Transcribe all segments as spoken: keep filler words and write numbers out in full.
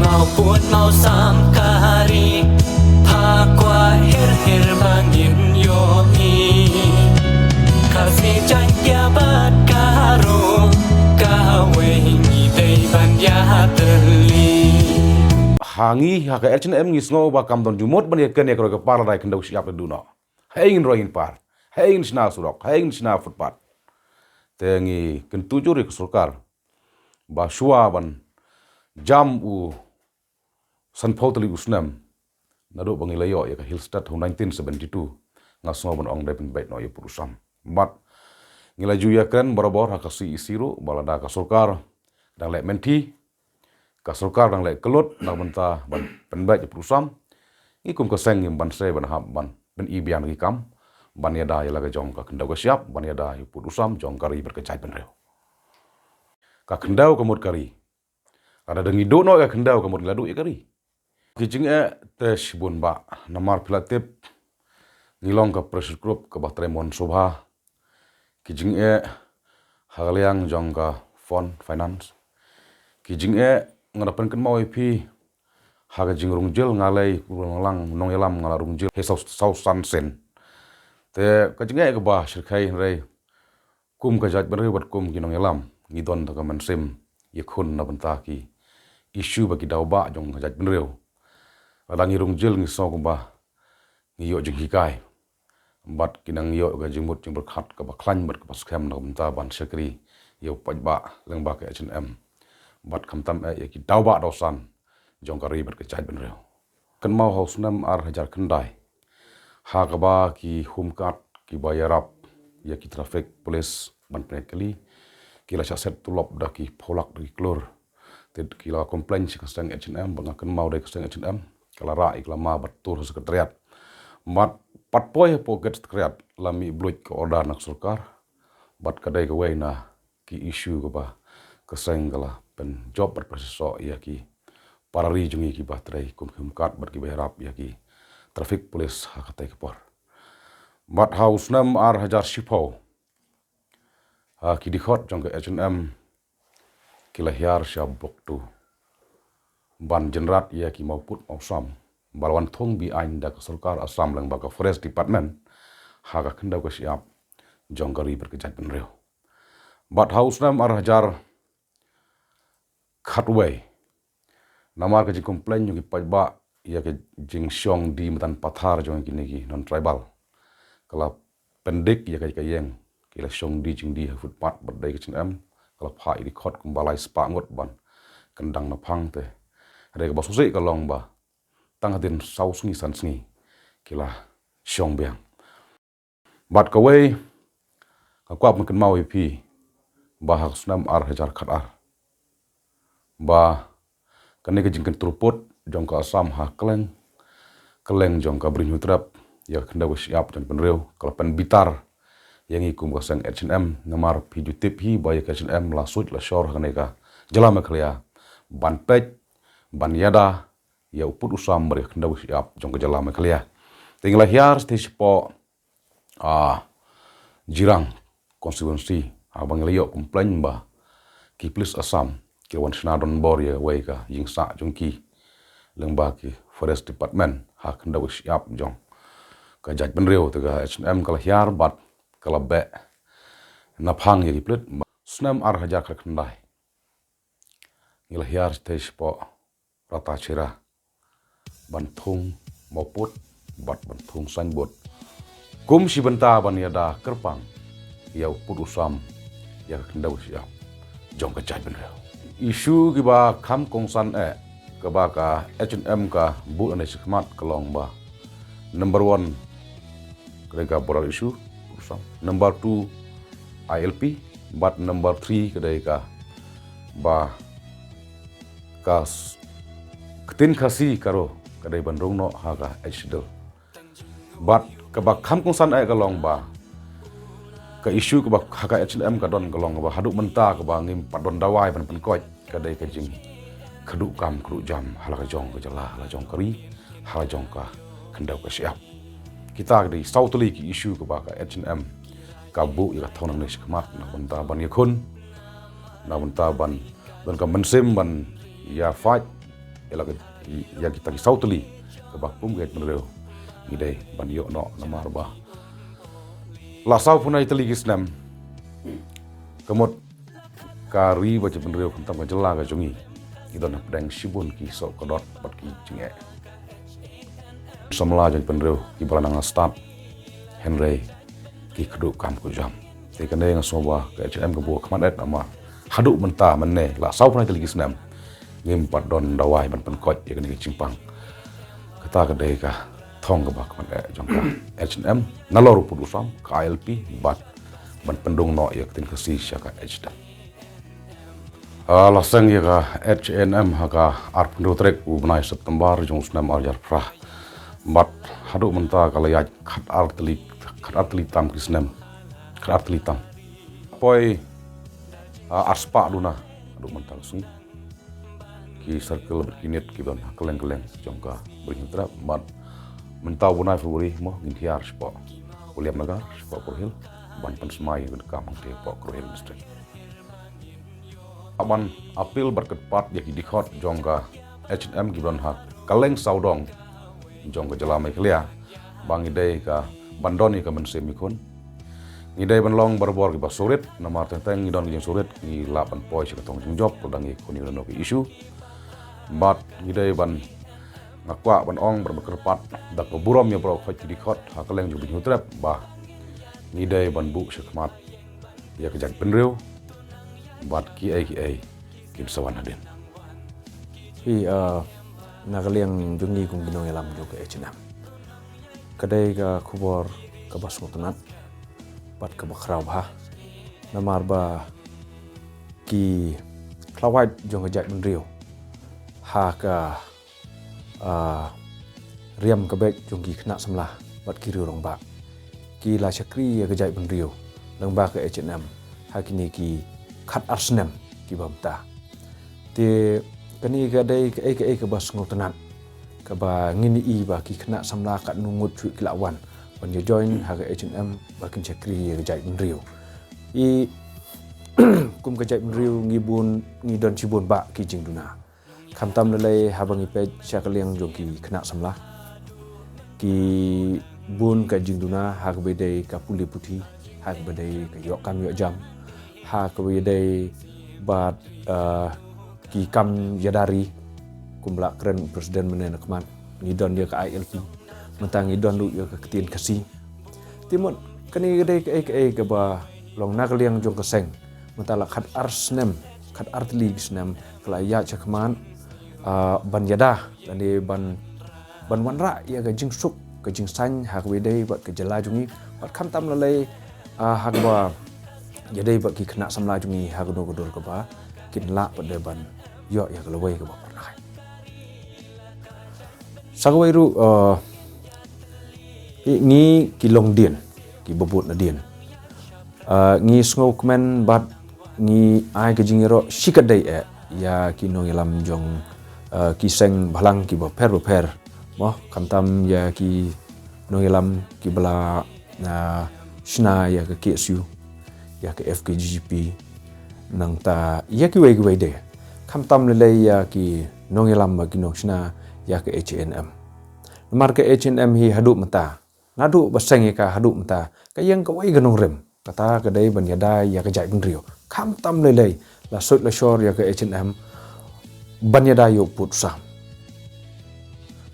Mau pun mau sam kari, pha kwah her her bangin yo i. Khasi Jaiñtia bad Garo, kawei ngi dei ban ïa tylli. Ha ngi, ha ka H N M ngi sngew ba kam don jumut ban ïa ken ïa ka roi ka par lada ka khyndew shyiap da duh noh. Haei ngin roi ngin par, haei ngin shna surok, haei ngin shna footpath. Te ngi kyntu jur ïa ka sorkar ba shuwa ban jam u sanphew tylli u snem, naduh ba ngi la ïoh ïa ka Hill State ha u nineteen seventy-two, nga sngew ban ong dei pynbeit noh ïa u pud u sam. Bad ngi la ju ïa kren barabor ha ka C E C ruh ba lada ka sorkar dang leh mynthi, ka sorkar dang leh kyllut na ka bynta ban pynbeit ïa u pud u sam, ngi kum ka seng ngim banse ban hap ban pyni biang ki kam ban ïada ïa la ka jong ka khyndew ka shyiap, ban ïada ïa u pud u sam jong ka ri bad ka jaitbynriew. Ka khyndew ka mut ka ri. Lada dang ngi duh noh ïa ka khyndew ka mut ngi la duh ïa ka ri. Ki jingeh te shibun bah, namar phi la tip ngi long ka pressure group kaba trei mon sngewbha. Ki jingeh ha ka liang jong ka fund finance. Ki jingeh nga da pynkynmaw ïa phi ha ka jingrung jyl nga lei u nongïalam, nongïalam nga la rung jyl ha saw, saw san sien. Te ka jingeh kaba shyrkhei hynrei kum ka jaitbynriew bad kum ki nongïalam ngi don da ka mynsiem ïakhun na bynta ki issue bad ki daw bah jong ka jaitbynriew. Lada ngi rung jyl ngi sngew kumba ngi ïoh jinghikai bad ki nang ïoh ka jingmut jingpyrkhat kaba khlaiñ bad kaba skhem na ka bynta ban shakri ïa u paidbah lyngba ka H N M bad khamtam eh ïa ki daw bah daw san jong ka ri bad ka jaitbynriew. Kynmaw ha u snem ar hajar khyndai ha kaba ki home guard kiba ïarap ïa ki traffic police ban pynïaid kali ki la shah set tulop da ki phew lak da ki klur. Te ki la complain sha ka seng H N M, ba nga kynmaw dei ka seng H N M ka la rah ïa ka lama bad tur ha Secretariat. Bad pat poi hapoh gate Secretariat la mih bluit ka order na ka sorkar. Bad ka dei kawei na ki issue kaba ka seng ka la pynjop bad pynsoh ïa ki para ri jong ngi kiba trei kum ki home guard bad kiba ïarap ïa ki traffic police ha katei ka por. Bad ha u snem ar hajar shiphew ha ki dkhot jong ka H N M ki la hiar sha Boktu ban jynrat ïa ki mawpud mawsam ba la wan thung be-aiñ da ka sorkar Assam lyngba ka Forest Department ha ka khyndew ka shyiap jong ka ri bad ka jaitbynriew. Bad ha u snem ar hajar khatwei namar ka jingcomplain jong ki paidbah ïa ka jingshong die matan pathar jong kine ki non-tribal ka la pyndik ïa ka, ka ïeng ki la shong die jingdie ha footpath bad dei ka H N M ka la phah ïa ki dkhot kumba lai spah ngut ban kyndang na phang te. Hynrei kaba sngewsih ka long ba tang hadien saw sngi san sngi ki la shong biang. Bad kawei nga kwah ban kynmaw ïa phi ba ha u snem ar hajar khatar ba kane ka jingkyntur pud jong ka Assam ha kylleng kylleng jong ka Bri Hynñiewtrep ïa ka khyndew ka shyiap jaitbynriew ka la pynbitar ïa ngi kum ka seng H N M. Namar phi ju tip hi ba ïa ka H N M la suit la shor ha kane ka jylla Meghalaya ban peit ban ïada ïa u pud u sam bad ïa ka khyndew ka shyiap jong ka jylla Meghalaya. Te ngi la hiar shatei shapoh, ah, Jirang constituency, ah, ba ngi la ïoh complain ba ki police Assam ki la wan shna donbor ïa kawei ka ïingsah jong ki lyngba ki Forest Department ha ka khyndew ka shyiap jong ka jaitbynriew. Te ka H N M ka la hiar bad ka la beh na phang ïa ki pulit. Snem ar hajar khatkhyndai ngi la hiar shatei shapoh Rata Chira ban thung mawpud bad ban thung signboard kum shi bynta ban ïada kyrpang ïa u pud u sam ïa ka khyndew ka shyiap jong ka jaitbynriew. Issue kiba kham kongsan eh kaba ka H N M ka buh nangne shakhmat ka long ba number one ka dei ka border issue, number two I L P, bad number three ka dei kaba ka s-, ktien Khasi Garo ka dei ban rung noh ha ka Eighth Schedule. Bad kaba kham kongsan eh ka long ba ka issue kaba ha ka H N M ka don ka long kaba haduh mynta kaba ngim pat don dawai ban pynkoit ka dei ka jingkyrduh kam kyrduh jam ha la ka jong ka jylla, ha la jong ka ri, ha la jong ka khyndew ka shyiap. Kita ka dei saw tylli ki issue kaba ka H N M ka buh ïa ka thong nangne shakhmat na ka bynta ban ïakhun, na ka bynta ban don ka mynsiem ban ïa fight ïa la ka, ïa kita ki saw tylli kaba kum ka jaitbynriew ngi dei ban ïoh noh namar ba la saw phew nai tylli ki snem ka mut ka ri bad jaitbynriew khamtam ka jylla ka jong ngi ki don hapdeng shibun ki soh ka dot bad ki jingeh samla jaitbynriew kiba la nang stad hynrei ki kdup kam kujam. Te kane nga sngew ba ka H A N M ka buh khmat eh namar haduh mynta mynne la saw phew nai tylli ki snem ngim pat don dawai ban pynkoit ïa kane ka jingpang. Kata ka dei ka thong kaba khmat eh jong ka H A N M nalor u pud u sam ka I L P bad ban pyndung noh ïa ka ktien Khasi sha ka H A N M. Ah, la seng ïa ka H A N M ha ka arphew hynriew tarik u bnai September jong u snem ar hajar phra. Bad haduh mynta ka la ïaid khat ar tylli, khat ar tylli tam ki snem. Khat ar tylli tam. Poi, ah, ar spah duna haduh mynta ka sngi. Ki circle bad ki unit ki don ha kylleng kylleng jong ka Bri Hynñiewtrep bad mynta u bnai February mo ngin hiar shapoh Williamnagar, shapoh Garo Hills ban pynsmai ïa ka kam hangtei hapoh Garo Hills District. Ban appeal bad kyrpad ïa ki dkhot jong ka H A N M kiba don ha kylleng sawdong jong ka jylla Meghalaya ba ngi dei ka ban don ïa ka mynsiem ïakhun. Ngi dei ban long barabor kiba surit namar teng teng ngi don ki jingsawrit ngi lah ban poi sha ka thong jingjop lada ngi khun ïa kano ka issue. Bad ngi dei ban, nga kwah ban ong bad ban kyrpad da ka burom ïa baroh khoit ki dkhot ha kylleng jong ka Bri Hynñiewtrep ba ngi dei ban buh shakhmat ïa ka jaitbynriew bad kiei kiei kin sa wan hadien. Hi, ah, na ka liang jong ngi kum ki nongïalam jong ka H A N M ka dei ka khubor kaba sngewtynnat bad kaba khraw bha namar ba ki khlawait jong ka jaitbynriew ha ka, ah, riam ka beit jong ki khynnah samla bad ki riew rangbah ki la shakri ïa ka jaitbynriew lyngba ka H A N M ha kine ki khat ar snem kiba mynta. Te kane ka dei kaei kaei kaba sngewtynnat kaba ngin ïohi ba ki khynnah samla katno ngut shuh ki la wan ban ïa join ha ka H A N M ba kin shakri ïa ka jaitbynriew. I kum ka jaitbynriew ngi bun, ngi don shibun bah ki jingduna. Khamtam lei lei haba ngi peit sha ka liang jong ki khynnah samla ki bun ka jingduna ha kaba ïadei ka pule puthi, ha kaba ïadei ka ïoh kam ïoh jam, ha kaba ïadei bad, ah, ki kam ïada ri kumba la kren u president mynne na khmat. Ngi don ïa ka I L P, mynta ngi don ruh ïa ka ktien Khasi. Te mut kane ka dei kaei kaei kaba long na ka liang jong ka seng mynta la khat ar snem, khat ar tylli ki snem ka la ïaid shakhmat, ah, ban ïada lane ban, ban wanrah ïa ka jingsuk ka jingsain ha kaba ïadei bad ka jylla jong ngi bad khamtam lei lei, ah, ha kaba ïadei bad ki khynnah samla jong ngi ha kano ka dur kaba kin lah pat de ban ïoh ïa ka lawei kaba phyrnai. Sa kawei ruh, eh, i ngi ki longdien kiba bud nadien, eh, ngi sngewkmen bad ngi ai ka jingïaroh shikatdei eh ïa ki nongïalam jong, eh, ki seng bhalang kiba pher bapher. Mo, khamtam ïa ki nongïalam kiba la, ah, shna ïa ka K S U, ïa ka F K J G P, nangta ïa kiwei kiwei de. Khamtam lei lei ïa ki nongïalam ba ki nongshna ïa ka H A N M. Namar ka H A N M hi haduh mynta, naduh ba seng ïa ka haduh mynta ka ïeng kawei ka nongrim. Kata ka dei ban ïada ïa ka jaitbynriew. Khamtam lei lei la sut la shor ïa ka H A N M ban ïada ïa u pud u sam.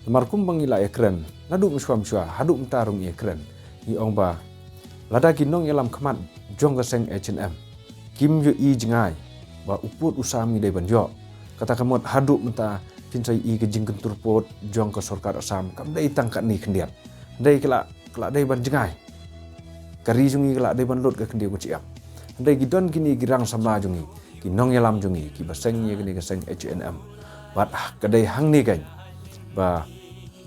Namar kumba ngi la ïakren naduh mynshuwa mynshuwa haduh mynta ruh ngi ïakren, ngi ong ba lada ki nongïalam khmat jong ka seng H A N M kim ïohi jngai ba u pud u sam ngi dei ban ïoh, kata ka mut haduh mynta phin sa ïohi ka jingkyntur pud jong ka sorkar Assam kam dei tang katne khyndiat. Dei ka la, ka la dei ban jngai. Ka ri jong ngi ka la dei ban lut ka khyndiat ka shyiap. Dei ki don kine ki rang samla jong ngi, ki nongïalam jong ngi kiba seng ïa kane ka seng H A N M. Bad, ah, ka dei hangne kan ba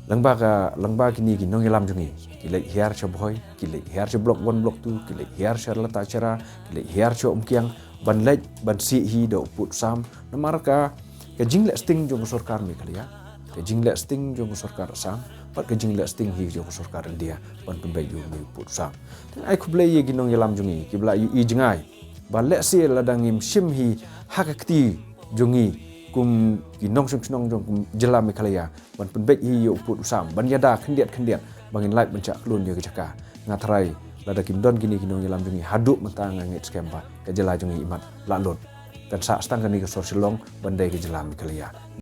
lyngba ka, lyngba kine ki nongïalam jong ngi ki leit hiar sha Bhoi, ki leit hiar sha Block One, Block Two, ki leit hiar sha Lataishara, ki leit hiar sha Umkiang ban leit ban siew hi da u pud u sam. Namar ka, ka jingleh sting jong ka sorkar Meghalaya, ka jingleh sting jong ka sorkar Assam bad ka jingleh sting hi jong ka sorkar India ban pynbeit ïa une u pud u sam. Te ai khublei ïa ki nongïalam jong ngi kiba la ïohi jngai ba lehse lada ngim shim hi ha ka kti jong ngi kum ki nongshong shnong jong kum jylla Meghalaya ban pynbeit hi ïa u pud u sam ban ïada khyndiat khyndiat ba ngin lait ban shah khlun ïa ka jaka. Nga tharai lada kim don kine ki nongïalam jong ngi haduh mynta nga ngeit skhem ba ka jylla jong ngi imat la lut. Kan sah tang kane ka sor Shillong ban dei ka jylla Meghalaya.